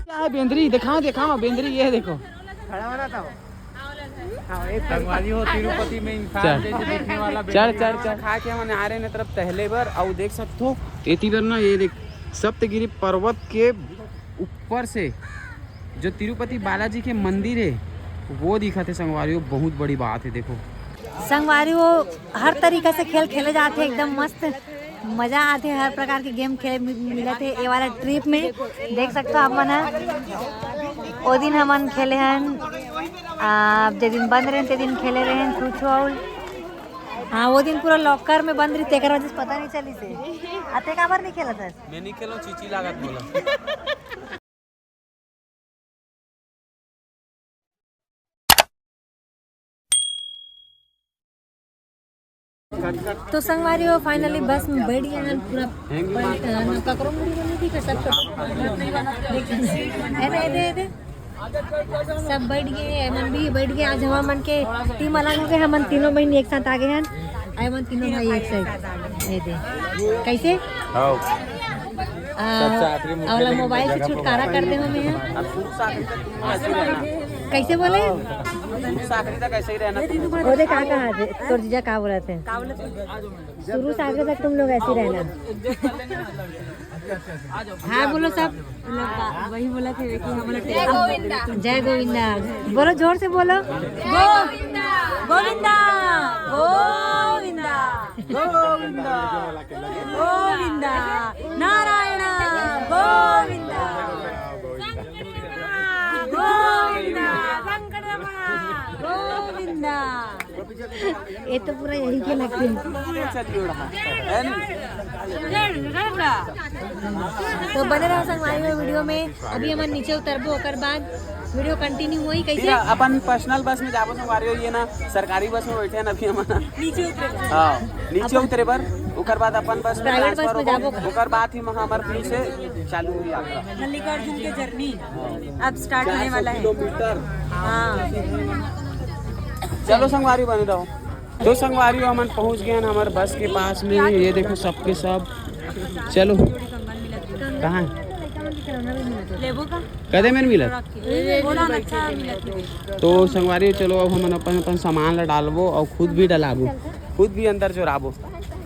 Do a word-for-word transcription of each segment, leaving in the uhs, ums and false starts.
क्या है बेंदरी? दिखाओ, दिखाओ बेंदरी, ये देखो। खड़ा वाला था वो। हाँ, एक संगवारी हो, तिरुपति में इंसान चढ़। जैसे दिखने वाला चढ़, बेंदरी। चढ़, चढ़। खा के हमन आ रहे हैं तरफ टहले बर, अउ देख सकते हो एती बर ना, ये देख, सप्तगिरी पर्वत के ऊपर से जो तिरुपति बालाजी के मंदिर है, वो दिखत है संगवारी हो। बहुत बड़ी बात है, देखो। संगवारी हो, हर तरीका से खेल खेले जाते हैं, एकदम मस्त मजा आते हैं। हर प्रकार के गेम खेले मि-, मिलत है ये वाला ट्रिप में। देख सकते हो आप मन ह, ओ दिन हमन खेले हन, आ, जे दिन बंद रहे ते दिन खेले रहे हन छू छू अउल। हाँ, वो दिन पूरा लॉकर में बंद रही, तेकर वजह से पता नहीं चली से। आ, ते काबर नहीं खेलत हस? मैं नहीं खेलो, चीची लागत बोला। तो संगवारी हो, finally बस में बैठ गए हैं पूरा। अ, ककरो मुड़ी बनी थी, सब तो। है ना, ये दे, ये दे। सब बैठ गए, एमन भी बैठ गए। आज हमर मन के टीम अलग हो गए, हमन तीनों बहन एक साथ आ गए हैं। आए मन तीनों भाई एक साथ। ये दे। कैसे? हाँ। आ, सबसे आखिरी मुखिया अवला लेकिन मोबाइल से जगह पर छुटकारा कर दे हमें। अब शुरू से आखिरी तक तुम ऐसे ही रहना। कैसे बोले? शुरू से आखिरी तक ऐसे ही रहना। वो देख, का कहा थे? तोर जीजा का बोला थे? शुरू से आखिरी तक तुम लोग ऐसे ही रहना। हाँ, बोलो सब। मतलब, बा-, वही बोला थे कि हम लोग जय गोविंदा। जय गोविंदा। बोलो, जोर से बोलो। गोविंदा। गोविंदा। गोविंदा। गोविंदा। गोविंदा। नारायण। गोविंदा। गोविंदा। गोविंदा। ये तो पूरा यही के लगते हैं। तो बने रहो संगवारी हो वीडियो में। अभी हमन नीचे उतरबो, ओकर बाद वीडियो कंटिन्यू होई। कैसे? फिर अपन पर्सनल बस में जाबो संगवारी हो, ये ना सरकारी बस में बैठे हैं अभी हमन। नीचे उतरे। हाँ, नीचे उतरे बर, ओकर बाद अपन बस में प्राइवेट बस ट्रांसफर में होबो, जाबो। ओकर बाद ही हमर फिर से चालू हुई यात्रा। मल्लिकार्जुन के जर्नी अब स्टार्ट होने वाला है। किलोमीटर। हाँ। चलो संगवारी बने रहो। तो संगवारी हो, हमन पहुंच गए हैं हमारे बस के पास में। ये देखो सबके सब। चलो, कहाँ है? लेबो का? कदे में मिलत? बोला ना, अच्छा मिलत है। तो संगवारी हो, चलो अब हमन अपन अपन सामान ला डालबो और खुद भी डलाबो, खुद भी अंदर चोराबो।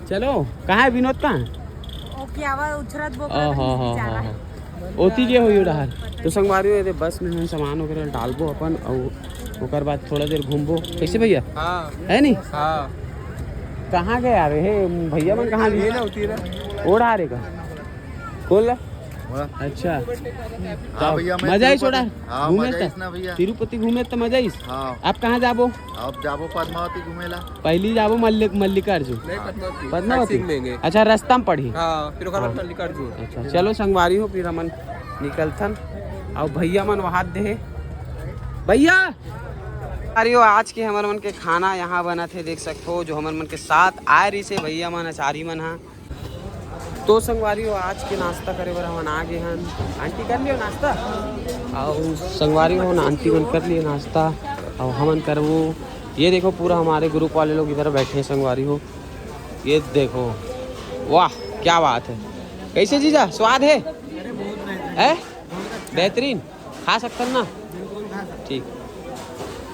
चलो, कहाँ है विनोद, कहाँ है? ओ, क्या हुआ, उछरत बो ओ, हो, हो, हो, बेचारा। हो। ओती के होई डहर। तो संगवारी हो, ये बस में हम सामान वगैरह डालबो अपन, और ओकर बाद थोड़ा देर घूमबो। कैसे भैया? हाँ। है नी? हाँ। कहाँ गए यार? हे, भैया मन कहाँ ये गए? ना होती ना। ओ डहर का? कौन ला? बोला। अच्छा। हाँ भैया, मैं मजा आइस तिरुपति। ओड़ा? हाँ, घूमे मजा त? आइस ना भैया। तिरुपति घूमे त मजा आइस? हाँ। आप कहाँ जाबो? अब जाबो पद्मावती घूमे ला। पहली जाबो मल्लिक-, मल्लिकार्जुन। नहीं, पद्मावती। पद्मावती? साइड सीन में गए। अच्छा, रास्ता में पड़ी। हाँ, फिर ओकर बाद हाँ। मल्लिकार्जुन। अच्छा, चलो संगवारी हो, फिर हमन निकलथन। और भैया मन वहाद दे। भैया! अरे, वो आज के हमर मन के खाना यहाँ बनत हे, देख सकते हो, जो हमर मन के साथ आए रही से भैया मन, आचारी मन हा। तो संगवारी हो, आज के नाश्ता करे बर हमन आ गए हन। आंटी कर लियो नाश्ता? और संगवारी हो, आंटी मन कर लिए नाश्ता, और हमन करबो। ये देखो, पूरा हमारे ग्रुप वाले लोग इधर बैठे हैं संगवारी हो। ये देखो, वाह, क्या बात है। कैसे जीजा, स्वाद है? है? बेहतरीन। खा सकथन ना? ठीक।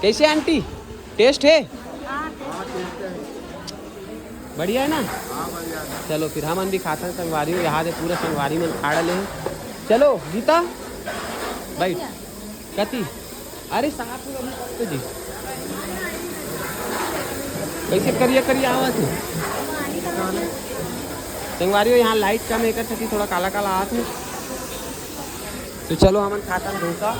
कैसे आंटी, टेस्ट है? बढ़िया है ना? चलो फिर हमन भी खाथन संगवारी हो, यहाँ दे पूरा संगवारी मन खा डले हैं। चलो गीता, बैठ। कति? अरे साथ में अभी तो जी। कैसे करिया करिया आवाज है? संगवारी हो, यहाँ लाइट कम है, एकर सेती थोड़ा काला काला आवाज है। तो चलो हमन खाथन डोसा।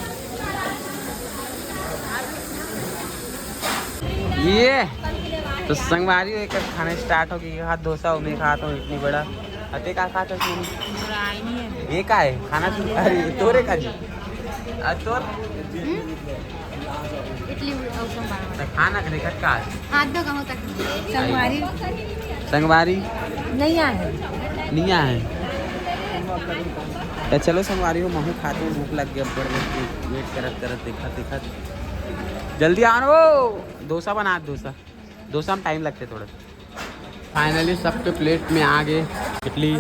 ये तो संगवारी हो, एक खाना स्टार्ट हो गई। हाथ डोसा, मैं खाता हूँ इतनी बड़ा। अते का खाता है? ये का है खाना? अरे तोरे का जी। आ, तोर? इडली अउ सांभर। त खाना के देखत का आज? हाथ धो कहूँ तक। संगवारी। संगवारी? नहीं आए। नहीं आए। त चलो संगवारी हो, महू खाते हैं, भूख लग गया, बड़ वेट करत करत, देखत देखत। जल्दी आओ ना वो, डोसा बना, डोसा। डोसा में टाइम लगते थोड़ा। फाइनली सबके प्लेट में आ गए। इडली,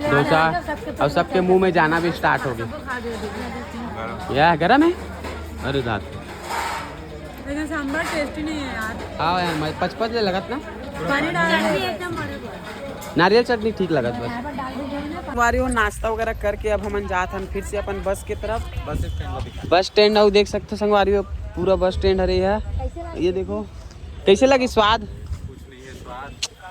डोसा, और सबके मुंह में जाना भी स्टार्ट हो गया। या गरम है? अरे दादा। लेकिन सांभर टेस्टी नहीं है यार। हाँ यार, मैं पचपच ले लगत ना। पानी डाल दे। नारियल चटनी ठीक लगत बस। हमारी वो नाश्ता वगैरह करके अब हमन जात हन फिर से अपन बस की तरफ। बस स्टैंड अभी। बस स्टैंड अउ देख सकते हो संगवारी हो, पूरा बस स्टैंड हरे है। ये देखो कैसे लगी स्वाद।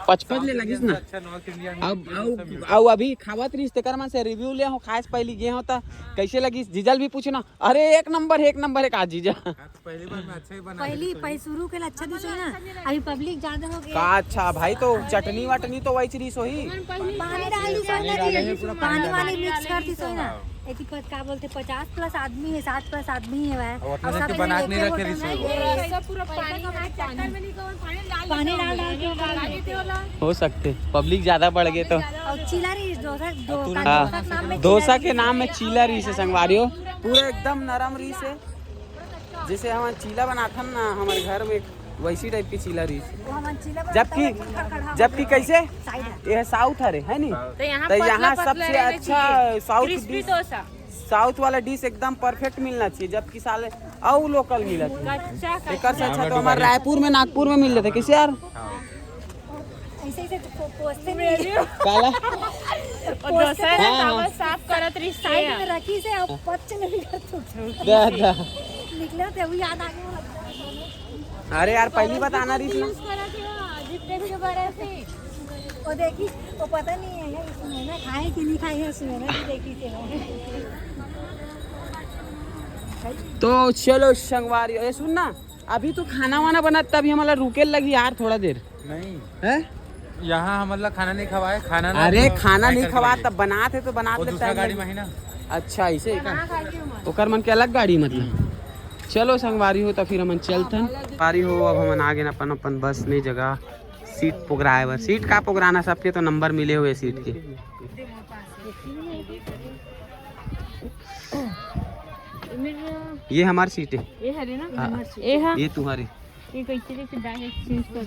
पचपच ले लगिस ना। अच्छा, नॉर्थ इंडिया में अब अउ अउ अभी खावत रहिस, तेकर मन से रिव्यू ले हो, खाए से पहली गे हो त कैसे लगिस, जीजल भी पूछना। अरे एक नंबर, एक नंबर, एक आज जीजा। हाँ, तो पहली बार में अच्छा ही बना पहली पहली शुरू के लिए अच्छा दिसो ना। अभी पब्लिक ज्यादा हो गई। का अच्छा भाई, तो चटनी वटनी तो वही चीज होही। पानी डाल दी सोना जी, पानी वाली मिक्स कर दी सोना। एती पर का बोलते, पचास प्लस आदमी है, साठ प्लस आदमी है वह। और अपना और सब के बना के नहीं रखे रिसो। ये सब पूरा पानी, पानी डाल डाल के हो सकते, पब्लिक ज्यादा बढ़ गए तो। और चीला रही डोसा, डो-, हाँ, डोसा के नाम में डोसा के चीला नाम में रही। चीला रही से संगवारी हो, पूरा एकदम नरम रही से। जैसे हम चीला बनाथन ना हमारे घर में, वैसी टाइप की चीला रही। जबकि जबकि कैसे, ये साउथ हरे है नी, तो यहाँ तो यहाँ पतला पतला सबसे रहना अच्छा चाहिए। South crispy dish, dosa. South वाला डिश एकदम परफेक्ट मिलना चाहिए, जबकि साले अउ लोकल मिलत है। कच्चा, एकर से कच्चा। अच्छा तो हमारे रायपुर में, नागपुर में मिल जाते। कैसे यार? ऐसे ऐसे तो पो-, पोंछते नहीं है। काला? और पोंछते डोसा तो ना, हाँ, हाँ। चावल साफ करत रही साइड से। में रखी से अब पच नहीं कर तू। दा, दा। निकले थे, वो याद आ गया। अरे यार, पहली बात आना रही थी ना। यूज़ करा थे वो, जितने के बारे से। वो देखी, वो पता नहीं है, इसमें ना खाए कि नहीं खाए, इसमें ना देखी थे वो। तो चलो संगवारी, ए सुन ना, अभी तो खाना वाना बनत, तभी हमला रुके लगी यार थोड़ा देर। नहीं। हैं? यहाँ हमला खाना नहीं खवाए, खाना ना अरे तो खाना नहीं खवाए, तब बनाते तो बनाते वो दूसरा गाड़ी में ही ना। अच्छा, ऐसे का? ओकर मन के अलग गाड़ी मतलब। चलो संगवारी हो, तो फिर हमन चलथन। संगवारी हो, अब हमन आ गेन अपन, अपन बस में जगह, सीट पोगराए बर। सीट का पोगराना, सबके तो नंबर मिले हुए सीट के। ये हमार सीट है। ये हरे ना? हाँ। ये हाँ। ये तुम्हारी। ये कैसे कैसे बैग एक्सचेंज कर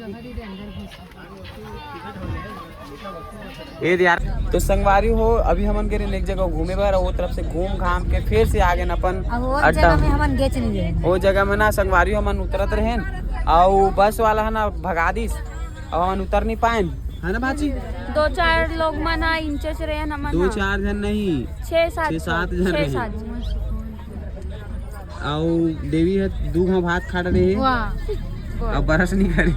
दे। ए यार, तो संगवारी हो, अभी हमन गे रहेन एक जगह घूमे बर, वो तरफ से घूम घाम के फिर से आ गेन अपन अब वो अड्डा जगह में। हमन गेच नहीं गए। वो जगह में ना संगवारी हो, हमन उतरत रहेन, अउ बस वाला है ना भगा दिस, अउ हमन उतर नहीं पाएन, है ना बाची? दो चार लोग मन हा इंचच रहे हमन दो हा। चार जन नहीं, छह सात छह सात जन छह रहे। सात जन। अउ देवी ह दू घांव भात खात रहे। वाह। अब बरस नहीं करे।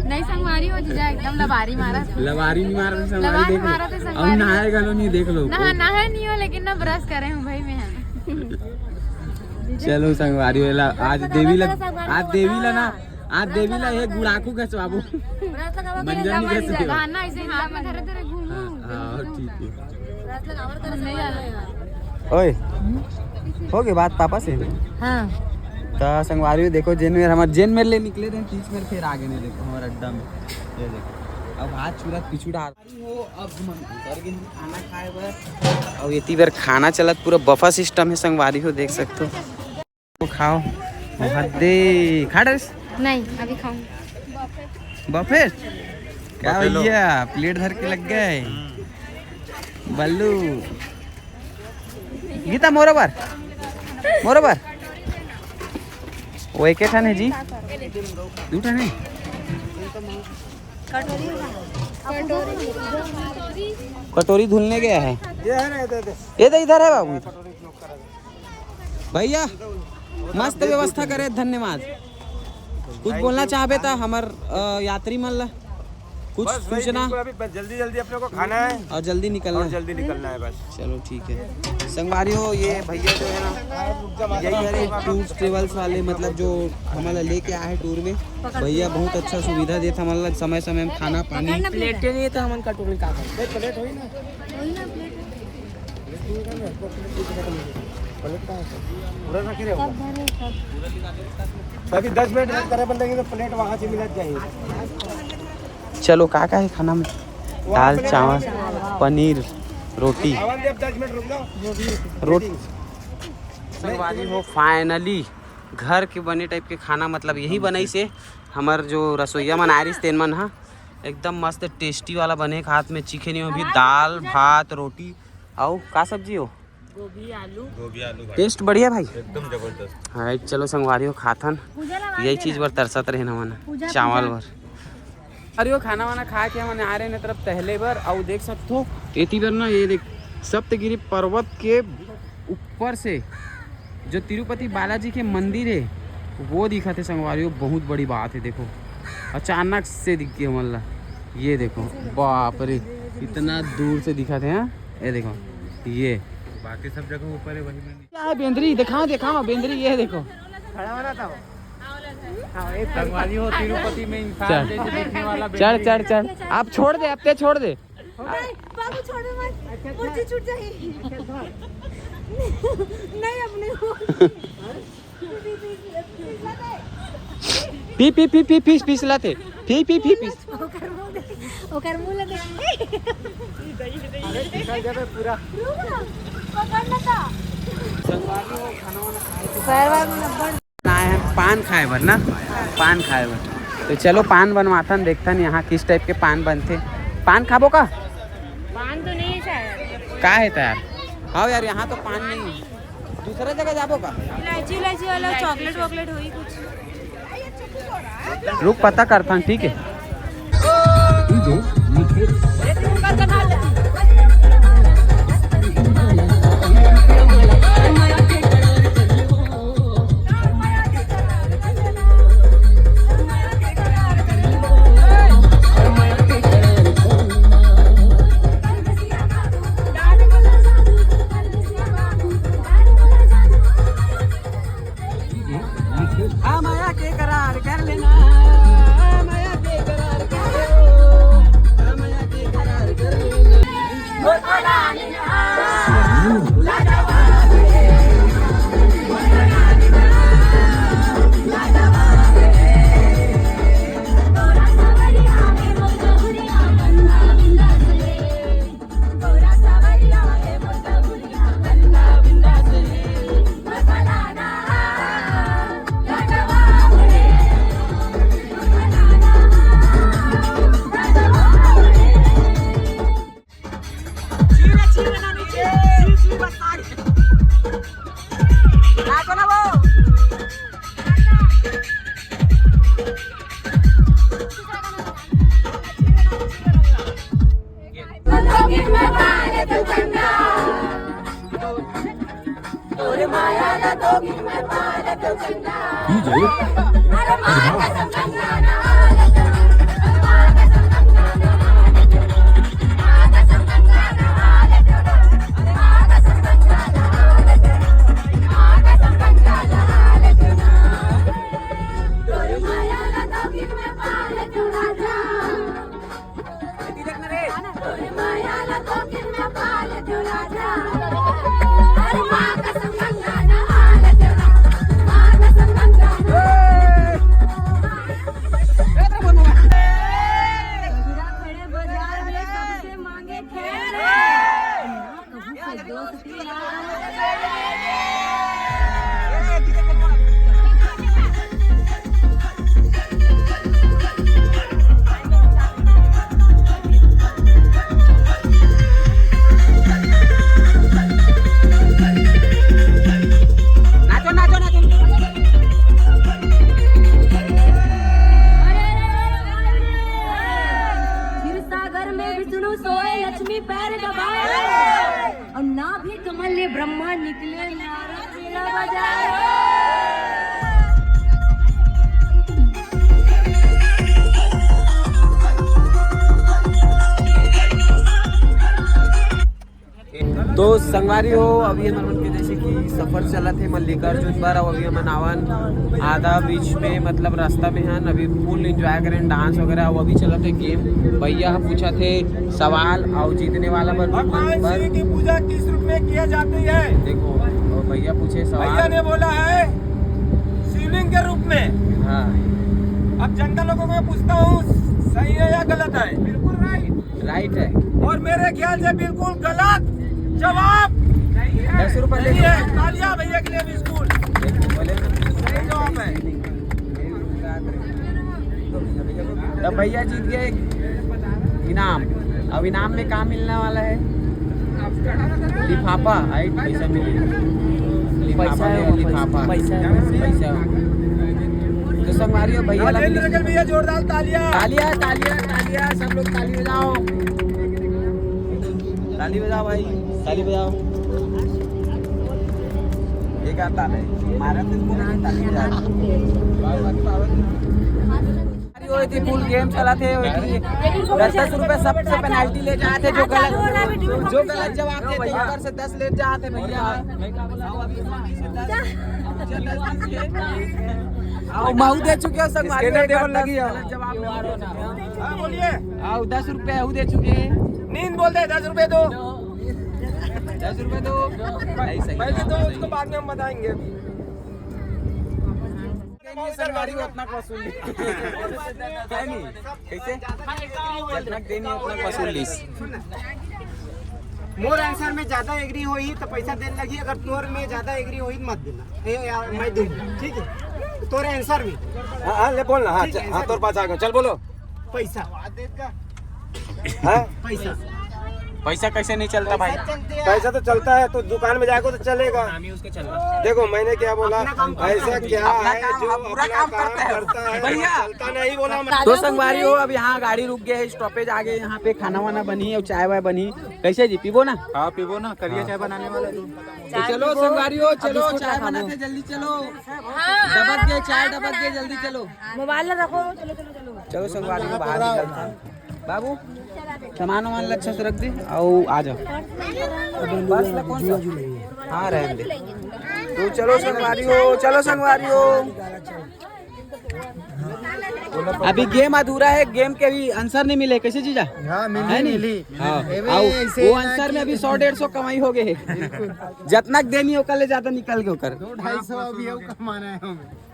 नहीं संगवारी हो जीजा, एकदम लबारी मारा। लबारी नहीं मारा तो संगवारी लबारी देख लो। मारा तो अउ संगवारी। नहाए घलो नहीं देख लो। नहा, नहाए नहीं हो लेकिन ना ब्रश करे हूँ भाई मैं। चलो संगवारी वाला, आज देवी ला, आज देवी ला ना, आज देवी ला ये गुड़ाखू घसवाबो। ब्रश लगावा के मंजन नहीं घसवाबो। गाना ऐसे हाथ में धरे धरे घूमू। हाँ, हाँ, ठीक है। ओए, हो गए बात पापा से? हाँ। तो संगवारी देखो, जेन मेर हमारे, जेन मेर ले निकले थे, तीस मेर फिर आगे नहीं देखो हमारे अड्डा में। ये देखो, अब हाथ छुरा पीछू डाल। हो, अब हम उतर गए हैं खाना खाए बर। अब इतनी बार खाना चलत, पूरा बफा सिस्टम है संगवारी हो, देख सकते हो। तो खाओ। हद दे। खा डरिस? नहीं, अभी खाऊं। बफे? क्या बफे लो। भैया, प्लेट धर के लग गए। बल्लू। गीता, मोरो बर। मोरो बर। वो एक ठन है जी। दू ठन है। कटोरी धुलने गया है। ये है ना, इधर, इधर। ये तो इधर है बाबू। भैया, मस्त व्यवस्था करे, धन्यवाद। कुछ बोलना चाहबे त हमर, अ, यात्री मन ला कुछ बस वही सूचना? बिल्कुल, अभी बस जल्दी जल्दी अपने को खाना है और जल्दी निकलना और है। जल्दी निकलना है बस। चलो ठीक है। संगवारी हो, ये भैया जो है ना, यही है टूर्स ट्रेवल्स वाले, मतलब जो हमारा लेके आए हैं टूर में। भैया बहुत अच्छा सुविधा देता हमारा, समय समय में खाना पानी। प्लेट नहीं तो हमन कटोरी का खाए? प्लेट होई ना। वही ना, प्लेट। पूरा रखे रहो। सब धरे, सब। अभी दस मिनट वेट करे, बोल देंगे तो प्लेट वहाँ से मिला जाएगी। चलो, का का है खाना में? दाल, चावल, पनीर, रोटी। आवन दे, अब दस मिनट रुक जाओ। रोटी। संगवारी हो, फाइनली घर के बने टाइप के खाना, मतलब यही बनाई से हमर जो रसोईया मन आरिस तेन मन हा। एकदम मस्त टेस्टी वाला बने, हाथ में चीखे नहीं हो भी। दाल, भात, रोटी, अउ का सब्जी हो? गोभी आलू। गोभी आलू भाई। टेस्ट बढ़िया भाई। एकदम जबरदस्त। हाँ, चलो संगवारी हो, खाथन। यही चीज बर तरसत रहे ना मन, चावल बर। अरे वो खाना वाना खा के हमन आ रहे हैं तरफ टहले बर। अउ देख सकते हो एती बर ना, ये देख, सप्तगिरी पर्वत के ऊपर से जो तिरुपति बालाजी के मंदिर है, वो दिखत हे संगवारी हो। बहुत बड़ी बात है। देखो, अचानक से दिख गई हमन ला। ये देखो, बाप रे, इतना दूर से दिखत हे। हाँ, ये देखो, ये बाकी सब जगह ऊपर है, वही में नहीं। क्या है बेंदरी? दिखाओ, दिखाओ बेंदरी, ये देखो। खड़ा वाला था वो। हाँ, एक संगवारी हो, तिरुपति में इंसान चढ़। जैसे दिखने वाला चढ़, बेंदरी। चढ़, चढ़। आप छोड़ दे, अब ते छोड़ दे। नहीं, बाबू छोड़ दे मत। अच्छा, अच्छा। मुझे छूट जाएगी। अच्छा, अच्छा। नहीं, अपने को। पी, पी, पी, पी, पीस, पीस लाते। पी, पी, पी, पीस। ओकर मुंह देख, ओकर मुंह ला देख। अरे, दिखा जाबे पूरा। रुक ना, पकड़ ना था। संगवारी हो, खाना वाना खाए के पैरवा में नंबर। आए हैं पान खाए बर ना, पान खाए बर। तो चलो पान बनवाथन, देखथन यहाँ किस टाइप के पान बनथे। पान खाबो का? पान तो नहीं है शायद। का है तो यार? हाँ यार, यहाँ तो पान नहीं है। दूसरा जगह जाबो का? इलायची, इलायची वाला चॉकलेट वॉकलेट होई कुछ। रुक, पता करथन, ठीक है। हाँ, माया के करार कर लेना, माया के करार कर लो, हाँ, माया के करार कर लेना। तो संगवारी हो, अभी हमन मन के जैसे कि सफर चलत हे मल्लिकार्जुन बर, अउ अभी हमन आवन आधा बीच में, मतलब रास्ता में हन। अभी फुल एंजॉय करें, डांस वगैरह, वो अभी चलत हे गेम। भैया ह पूछत हे सवाल, अउ जीतने वाला बर भगवान शिव की पूजा किस रूप में किया जाती है? देखो, अउ भैया पूछे सवाल। भैया ने बोला है शिवलिंग के रूप में। हाँ। अब जनता लोगों को मैं पूछता हूँ, सही है या गलत है? बिल्कुल राइट। राइट है। और मेरे ख्याल से बिल्कुल गलत जवाब नहीं है। दस रुपये नहीं है। तालियां भैया के लिए बिल्कुल। बोले ना। सही जवाब है। तो भैया जीत गए। इनाम। अब इनाम में का मिलने वाला है? लिफाफा, राइट? पैसा मिलेगा। लिफाफा पैसा में है, लिफाफा। पैसा है। पैसा। तो संगवारी हो, भैया ला मिली। भैया, जोरदार तालियां। तालियां, तालियां, तालियां, सब लोग ताली बजाओ। ताली बजाओ भाई, ताली बजाओ। ये क्या ताल है? मारा तुमको नहीं, ताली बजाओ। वो थी, फुल गेम चला थे, वो थी, दस दस रुपए सबसे पेनल्टी ले जाते, जो गलत, जो गलत जवाब देते, ऊपर से दस ले जाते भैया। आओ, महू दे चुके हो सब, इसके लिए टेबल लगी है। गलत जवाब में। हाँ, बोलिए। आओ, दस रुपए वो दे चुके हैं। नींद बोलते हैं, दस रुपए दो। दस रुपए दो। भाई, सही पैसे दो, उसको बाद में हम बताएंगे। देनी है संगवारी, उतना वसूल ली। है नहीं? कैसे? जितना देनी है, उतना वसूल लीस। मोर आंसर में ज्यादा एग्री होही तो पैसा देने लगी, अगर तोर में ज्यादा एग्री होही तो मत देना। ए यार, मैं दूंगा, ठीक है? तोर आंसर में। हाँ, हाँ, ले बोल ना। हाँ, ठीक है, हाँ, आंसर तोर पास आ गया, चल बोलो। पैसा। हाँ? पैसा। पैसा कैसे नहीं चलता भाई? पैसा तो चलता है, तो दुकान में जाएगा तो चलेगा। देखो, मैंने क्या बोला, अपना काम करता है। ऐसा क्या है जो अपना काम करता है, भैया। चलता नहीं बोला। तो संगवारी हो, अब यहाँ गाड़ी रुक गया है, स्टॉपेज आ गए, यहाँ पे खाना वाना बनी और चाय वाय बनी। कैसे जी, पीबो ना? हाँ, पीबो ना, करिया चाय बनाने वाला है तू। तो चलो संगवारी हो, चलो, चाय बनाते, जल्दी चलो। डबक गए, चाय डबक गए, जल्दी चलो। मोबाइल ला रखो, चलो, चलो, चलो। चलो संगवारी हो, बाहर निकलते हैं। बाबू, सामान वामान ला अच्छा से रख दे, आओ, आ जाओ। बस ला कौन सा? हाँ, रहने दे। तो चलो संगवारी हो, चलो संगवारी हो। अभी गेम अधूरा है, गेम के भी आंसर नहीं मिले। कैसे जीजा? हाँ, मिली, है नहीं? मिली। हाँ। एमे आओ, ऐसे वो ना आंसर में कि अभी सौ डेढ़ सौ कमाई हो गए है। बिल्कुल। जतना देनी ओकर ले ज्यादा निकल गए ओकर। दो ढाई सौ अभी हो कमाना है हमें।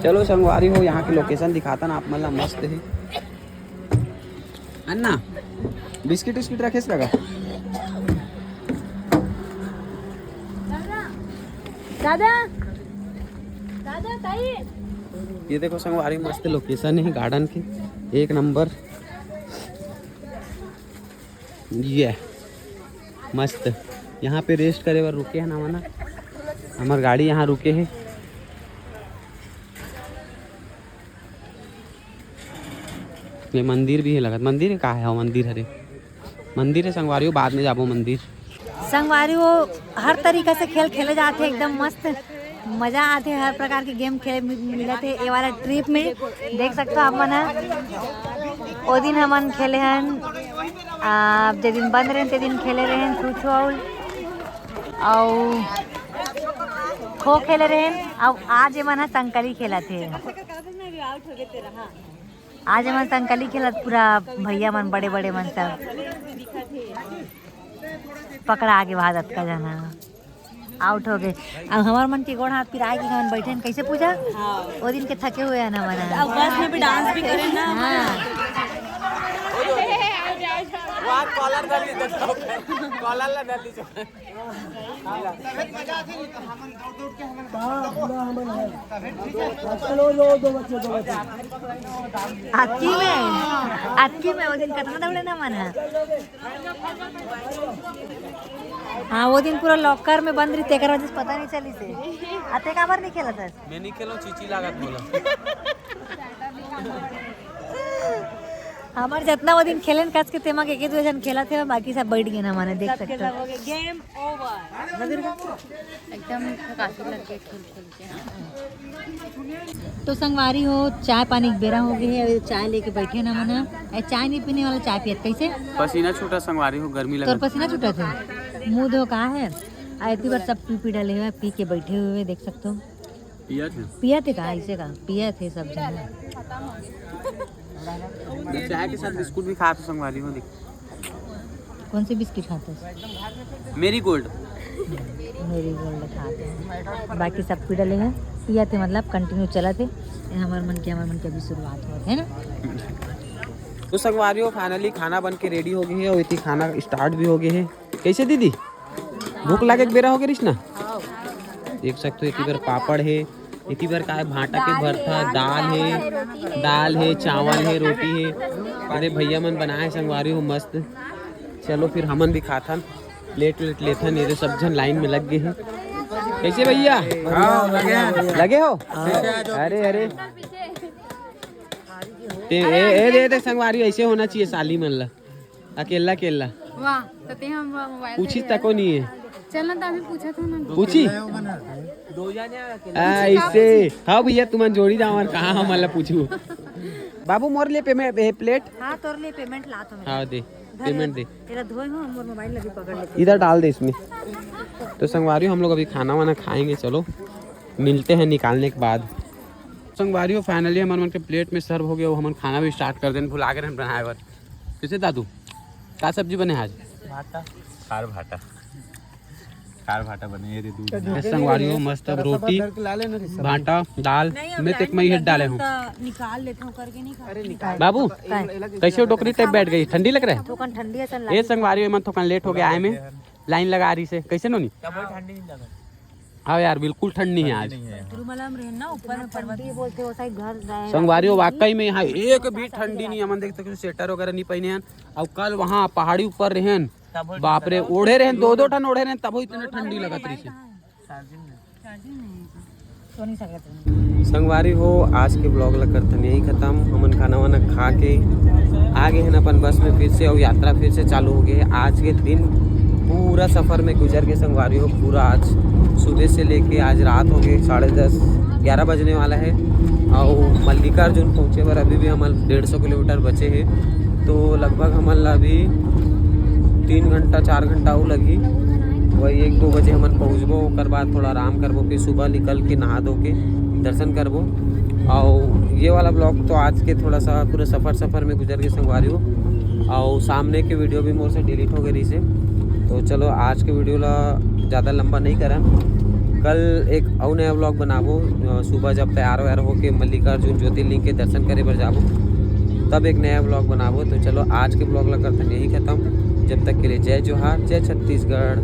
चलो संगवारी हो, यहाँ की लोकेशन दिखाता ना आप मन ला, मस्त है। अन्ना, बिस्किट उस्किट रखेस का? दादा, दादा, ताई। ये देखो संगवारी, मस्त लोकेशन है गार्डन की, एक नंबर। ये मस्त, यहाँ पे रेस्ट करे बर रुके हैं ना मना, हमार गाड़ी यहाँ रुके है। ये मंदिर भी है लगत, मंदिर है, का है? हाँ, मंदिर हरे, मंदिर है संगवारी हो, बाद में जाबो मंदिर। संगवारी हो, हर तरीका से खेल खेले जाते हैं, एकदम मस्त मजा आते हैं, हर प्रकार के गेम खेले मि-, मिलत है ये वाला ट्रिप में। देख सकते हो आप मन ह, ओ दिन हमन खेले हन, आ, जे दिन बंद रहन ते दिन खेले रहन छू छू आउल, अउ खो खेले रहन, अउ आज ये मन ह संकली खेलत हे। आज हमन संकली खेलत पूरा भैया मन बड़े बड़े मन सब। पकड़ा आगे भाग अतका जना आउट हो गए। अब हमार मन के गोड़ हाथ पिराए के हमन बैठे हैं। कैसे पूजा? हाँ। वो दिन के थके हुए हैं ना मन। अब बस में भी डांस भी करें ना। हाँ। वो आप कॉलर डाल ली, कॉलर ला डाल ली। आजकल वो लोग दो बच्चे, दो बच्चे। अतकी में, अतकी में वो दिन कितना दौड़े ना मन है। हाँ, वो दिन पूरा लॉकर में बंद रही, तेकर वजह से पता नहीं चली से। आते काबर नहीं खेला था? मैं नहीं खेलो, चीची लागत बोला। हमार जितना वो दिन खेलन कस के तेमा के एक दो जन खेला थे, बाकी सब बैठ गए ना, माने देख सकते हो। Game over. एकदम थकासी लग गई खेल खेल के। तो संगवारी हो, चाय पानी के बेरा हो गए है, अभी चाय लेके बैठे ना मना। ए, चाय नहीं पीने वाला, चाय पियत कैसे? पसीना छूटा संगवारी हो, गर्मी तोर लगा। पसीना छूटा थे, मुंह धो कहा है। आ इतनी बार सब पी पी डाले हुए, पी के बैठे हुए, देख सकते हो। पिया थे। पिया थे का, ऐसे का? पिया थे सब जने। चाय के साथ बिस्कुट भी खाते संगवारी हो, देख। कौन से बिस्किट खाते हो? मेरी गोल्ड। मेरी गोल्ड खाते हैं, बाकी सब पी डले हैं। पिया थे मतलब कंटिन्यू चला थे। ये हमारे मन के, हमारे मन के अभी शुरुआत हुआ है ना। तो संगवारी हो, फाइनली खाना बन के रेडी हो गई है और इतनी खाना स्टार्ट भी हो गई है। कैसे दीदी, भूख लागे के बेरा हो गए रिस ना? देख सकते हो, इतनी बार पापड़ है, एती बर का हे? भांटा के भरथा, दाल हे, दाल हे, चावल हे, रोटी हे। अरे भैया मन बनाए हे संगवारी हो मस्त। चलो फिर हमन भी खाथन, प्लेट व्लेट लेथन। ये सब झन लाइन में लग गए हैं। कैसे भैया? हाँ, लगे हैं। लगे हो? हाँ। अरे अरे, ते ए, ए, दे, दे संगवारी, ऐसे होना चाहिए साली मन ला। अकेला अकेला। वाह, तो ते हम मोबाइल पूछी तको नहीं है। चल ना, तो अभी पूछा था ना। पूछी? आ, इससे। हाँ भैया, तुमन जोड़ी जावन, कहाँ हमन ला पूछू? बाबू, मोर लिए पेमेंट, ए, प्लेट। हाँ, तोर लिए पेमेंट ला तो मैं। हाँ, दे। धर। पेमेंट दे। तेरा धोए हो, मोर मोबाइल अभी पकड़ लेते। इधर डाल दे इसमें। तो संगवारी, हम लोग अभी खाना वाना खाएंगे। चलो, मिलते हैं निकालने के बाद। संगवारी हो, finally हमन मन के प्लेट में सर्व हो गया, वो हमन खाना भी स्टार्ट कर देन, भुला गए रहन बनाए बर। कैसे दादू, का सब्जी बने आज? भाटा। खार भाटा। खार भाटा बने, ये दे दूध। ए संगवारी हो, मस्त अब रोटी, भाटा, दाल, नहीं, अब मैं तेक लाइन में ही हेड डाले हूँ। तो निकाल लेते हो करके नहीं खा। बाबू, कैसे हो, डोकरी टाइप बैठ गई, ठंडी लग रहा है? थोकन ठंडी असन ए लागे। संगवारी हो, मन थोकन लेट हो गया आए में, लाइन लगा रही से, कैसे नोनी? तब ठंडी नहीं लगा। हाँ यार, बिल्कुल ठंड नहीं है आज। नहीं है। तिरुमला में रहना, ऊपर में पर्वत। ठंडी बोलते हो, शायद घर जाए। संगवारी हो, वाकई में यहाँ एक भी ठंडी नहीं है। हमन देखते कुछ स्वेटर वगैरह नहीं पहने हैं। और कल वहाँ पहाड़ी ऊपर रहन, तब बाप रे, ओढ़े रहन, दो दो ठन ओढ़े रहन, तब इतने ठंडी लगत रही। संगवारी हो, आज के ब्लॉग ला करथन यही खत्म। हमन खाना वाना खा के आ गए हैं अपन बस में फिर से, और यात्रा फिर से चालू हो गई है। आज के दिन पूरा सफर में गुजर के संगवारी हो, पूरा आज सुबह से लेके आज रात हो गए, साढ़े दस, ग्यारह बजने वाला है। और मल्लिकार्जुन पहुँचे बर अभी भी हमन डेढ़ सौ किलोमीटर बचे हैं, तो लगभग हमन ला अभी तीन घंटा, चार घंटा और लगही। वही एक दो बजे हमन पहुँचबो, ओकर बाद थोड़ा आराम करबो, फिर सुबह निकल के नहा धो के दर्शन करबो। और ये वाला ब्लॉग तो आज के थोड़ा सा पूरे सफ़र सफ़र में गुजर के संगवारी हो, और सामने के वीडियो भी मोर से डिलीट हो गई रही से। तो चलो, आज के वीडियो ला ज़्यादा लंबा नहीं करन, कल एक और नया ब्लॉग बनाबो। अ, सुबह जब तैयार वैयार होके मल्लिकार्जुन ज्योतिर्लिंग के दर्शन करे बर जाबो, तब एक नया ब्लॉग बनाबो। तो चलो, आज के ब्लॉग ला करथन यही खत्म। जब तक के लिए जय जोहार, जय छत्तीसगढ़।